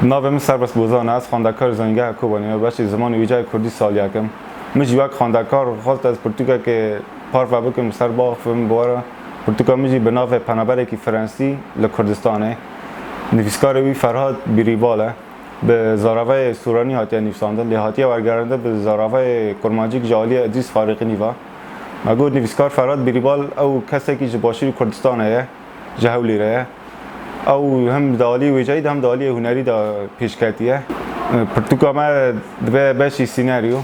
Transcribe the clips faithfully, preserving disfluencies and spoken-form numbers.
Navê min Serbest Bozan e, ez xwendekar Zanîngeha Kobanê me, beşê zimanê wêceyê kurdî saliyak im. Min jî wek xwendekar xwest ez pirtûkekê parve bikim, ser biaxivim bi we re. Pirtûka min jî bi navê Penaberekî Frensî li Kurdistanê. Nivîskarê wî Ferhat Bîrîbal e. Bi zaravayê sûranî hatiye nivîsandin, lê hatiye wergerandin bi zaravayê kurmancîk ji aliyê Edrîs Farîqînî ve. Me got nivîskar Ferhat Bîrîbal ew kesekî ji Başûrê Kurdistanê ye, ji Hewlêrê ye. Ew hem di aliyê wêceyî de hem di aliyê hunerî de pêşketî ye. Pirtûka me dibe beşî sîneryo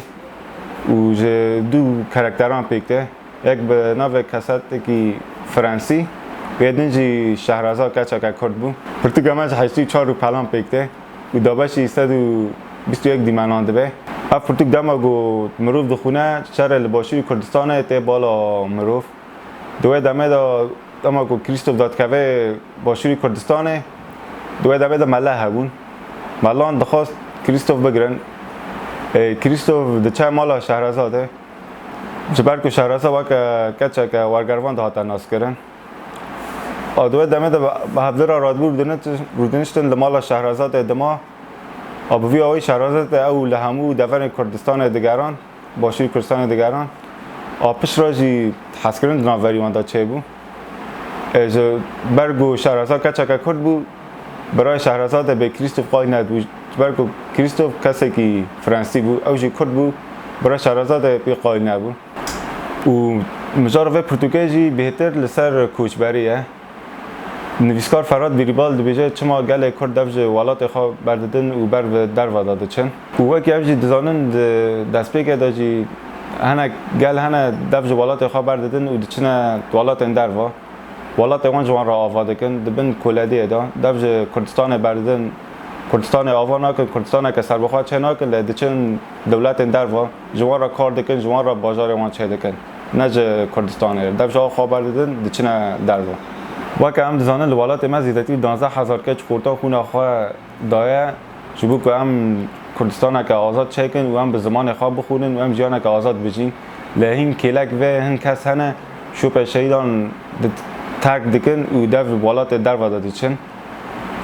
û ji du karakteran pêk tê. Yek bi navê Kesetekî Frensî, wê din jî Şehraza keçeke Kurd bû. Pirtûka me ji heştê û çar rûpelan pêk tê û dabeşî sed û bîst û yek dîmenan dibe. Ev pirtûk dema ku mirov dixwîne, şerê li Başûrê Kurdistanê tê bala mirov. Di wê demê de dema ku Krîstof dadikeve Başûrê Kurdistanê, di wê demê de mele hebûn. Melan dixwest Krîstof bigirin. Ê, Krîstof diçe mala Şehrazadê. Ji ber ku Şehreza weke keçeke wergervan dihate naskirin. A di wê demê de bi hevdira radibû rûdinit-, rûdiniştin li mala Şehrezadê dima. A bi vî awayî Şehrezadê ew li hemû deverên Kurdistanê digeran, Başûrê Kurdistanê digeran. A pişt re jî hezkirin di navberî wan de çêbû. E, ji ber ku Şehreza keçeke Kurd bû, birayê Şehrezadê bê Krîstof qayîl nedibû. Ji ber ku Krîstof kesekî Frensî bû, ew jî Kurd bû, birayê Şehrezadê pê qayîl nebû. Û mijara vê pirtûkê jî bêhtir li ser koçberî ye. Nivîskar Ferhat Bîrîbal dibêje, çima gelê Kurd dev ji welatê xwe berdidin û ber bi derve de diçin. Û wekî ev jî dizanin, di destpêkê de jî hinek gel hene dev ji welatê xwe berdidin û diçine welatên derve. Welatê wan ji wan re ava dikin, di bin kolediyê de. Dev ji Kurdistanê berdidin, Kurdistanê ava nakin, Kurdistaneke serbixwe çê nakin, lê diçin dewletên derve, ji wan re kar dikin, ji wan re bajarê wan çêdikin. Ne ji Kurdistanê. Dev ji xwe berdidin, diçine derve. Weke em dizanin, li welatê me zêdetî li duwazdeh hezar keç xorta xwîna xwe daye, ji bo ku em Kurdistaneke azad çêkin û em bi zimanê xwe bixwînin û em jiyaneke azad bijîn. Lê hin kêlek vê, hin kes hene, şopê şehîdan di-, terk dikin û dev welatê derve de diçin.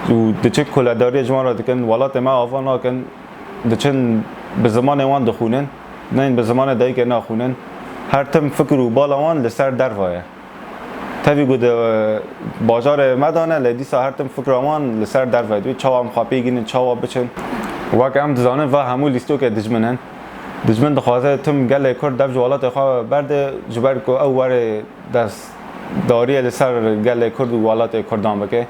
Û diçin koledariyê ji wan re dikin, welatê me ava nakin, diçin bi zimanê wan dixwînin, neyên bi zimanê dayikê naxwînin. Her tim fikir û bala wan li ser derve ye. Tevî ku di bajarê me de ne, lê dîsa her tim fikra wan li ser derve dibî. Çawa em xwe pê gînin, çawa biçin? Wek em dizanin, va hemû lîstokê dijmin in. Dijmin dixwaze tim gelê Kurd dev ji welatê xwe berde, ji ber ku ew were destdariyê li ser gelê Kurd û welatê Kurdan bike.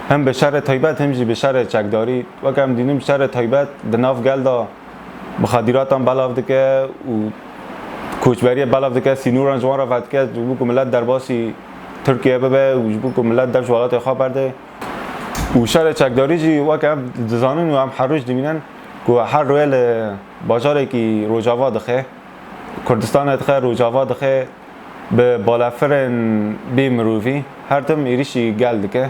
Hem bi şerê taybet, hem jî bi şerê çekdarî. Wek em dînin, şerê taybet di nav gel de muxadîratan belav dike û koçberiyê belav dike, sînoran ji wan re vedike, ji bo ku milet derbasî Tirkiye bibe û ji bo ku milet dev ji welatê xwe berde. Û şerê çekdarî jî weke em dizanin û em her roj dibînin ku her royê li bajarekî Rojava dixe, Kurdistanê dixe, Rojava dixe, bi balafirên bê mirovî her tim êrîşî gel dike.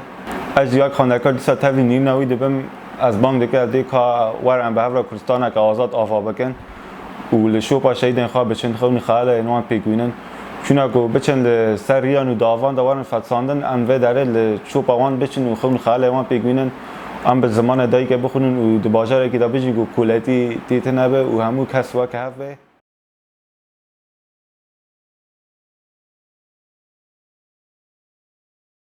Ez jî wek xwendekar dîsa tevî nîrîna wî dibim, ez bang dikim, ez dê ka werin bi hev re Kurdistaneke azad ava bikin û li şopa şehîdên xwe biçin, xewnî xeyalên wan pêk bînin. Çûna ku biçin li ser riyan û davan de werin fetisandin, em vê derê li şopa wan biçin û xewnî xeyalên wan pêk bînin. Em bi zimanê dayikê bixwînin û di bajarekî de bijîn ku koletî tê tune be û hemû kes weke hev be.